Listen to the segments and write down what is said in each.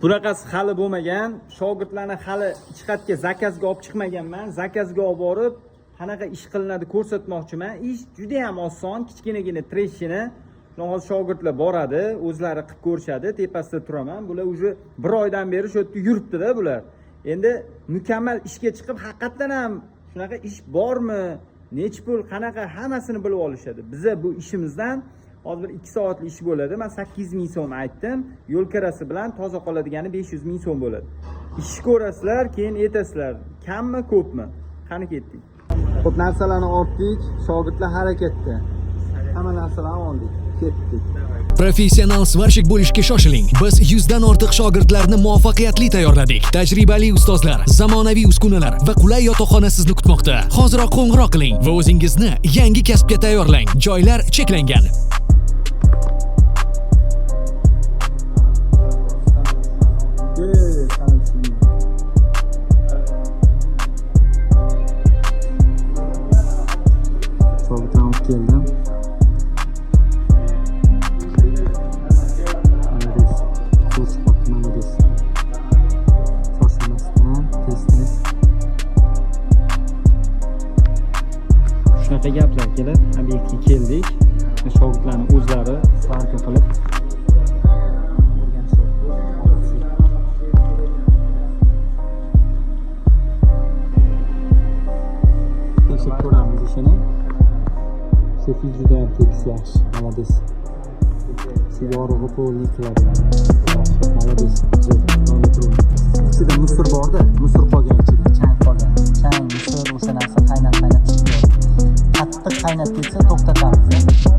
Bunaqasi hali bo'lmagan. Shogirdlarni hali hech qayerga zakazga olib chiqmaganman. Zakazga olib borib, qanaqa ish qilinadi ko'rsatmoqchiman. Ish juda ham oson, kichkinagina treshina. Hozir shogirdlar boradi, o'zlari qilib ko'rishadi, tepasida turaman. Bular уже bir oydan beri shu yerda yuribdi-da bular. Endi mukammal ishga chiqib, haqiqatdan ham shunaqa ish bormi, nechi pul, qanaqa, hammasini bilib olishadi. Biza bu ishimizdan hozir bir 2 soatlik ish bo'ladi. Men 800 ming so'm aytdim. Yo'l kirasi bilan toza qoladigani 500 ming so'm bo'ladi. Ish ko'rasizlar, keyin aytasizlar, kammi, ko'pmi? Qani ketdik. Xo'p, narsalarni ortdik, shogirdlar harakatda. Hamma narsalarni oldik, ketdik. Professional svarщик bo'lishga shoshiling. Biz 100 dan ortiq shogirdlarni muvaffaqiyatli tayyorladik. Tajribali ustozlar, zamonaviy uskunalar va qulay yotoqxona sizni kutmoqda. Hoziroq qo'ng'iroq qiling va o'zingizni yangi kasbga tayyorlang. Joylar cheklangan. Yo'q, qani tushundim. Shogirdlarni olib keldim. Молодец. Zo'r chiqyapti, молодец. Shoshilmasdan, tez-tez. Shunaqa gaplar kelib, obyektga keldik. Shogirdlarni o'zlari svarka qilib o'rganishyapti. Молодцы. Tekshirib ko'ramiz ishini. Shefil juda ham tekis, yaxshi. Молодец. Shu yorug'i полный qiladi. Молодец. Zo'r. Ichida мусор borda, мусор qolgan ichida, chang qolgan. Chang, мусор, o'sha narsa qaynab qaynab chiqib ketadi. Qattiq qaynab ketsa to'xtatamiz. Молодец. Yaxshi.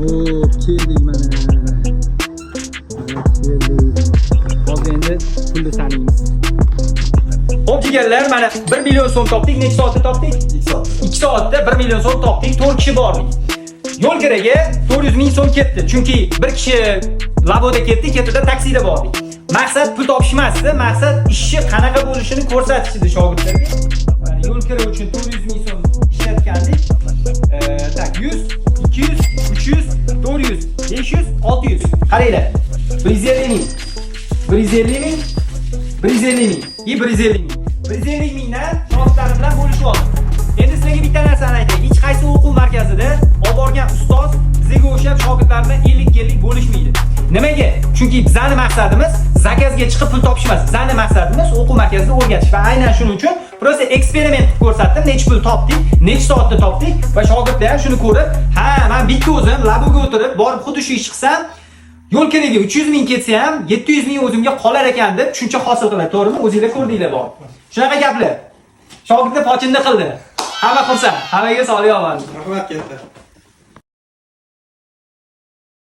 Hop, keldik mana. Mana keldik. Hozir endi pulni sanaymiz. Xo'p, jigarlar, mana 1 million so'm topdik. Necha soatda topdik? 2 soat. 2 soatda 1 million so'm topdik. 4 kishi bordik. Yo'l kiraga 400 ming so'm ketdi. Chunki bir kishi Laboda ketdi, ketida taksida bordik. Maqsad pul topish emasdi, maqsad ishni qanaqa bo'lishini ko'rsatish edi shogirdlarga. Mana yo'l kira uchun 400 ming so'm ishlatgandik. Так, 100, 200, 300, 400, 500, 600. Qaranglar. 150 ming. 150 ming, 150 ming и 150 ming. 150 mingdan shogirdlarim bilan bo'lishib oldim. Endi sizlarga bitta narsani aytay. Hech qaysi o'quv markazida olib borgan ustoz bizga o'xshab shogirdlar bilan 50-50 bo'lishmaydi. Nimaga? Chunki bizning maqsadimiz zakazga chiqib pul topish emas. Bizning maqsadimiz o'quv markazida o'rgatish va aynan shuning uchun просто eksperiment qilib ko'rsatdim. Necha pul topdik, necha soatda topdik va shogirdlar ham shuni ko'rib, ha, men bitta o'zim labuga o'tirib, borib xuddi shu ish qilsam, yo'l kiraga 300 ming ketsa ham 700 ming o'zimga qolar ekan deb tushuncha hosil qiladi, to'g'rimi? O'zinglar ko'rdinglar bor. Shunaqa gaplar. Shogirdlar pochinda qildi. Hamma xursand. Hammaga sog'lik omon. Rahmat katta.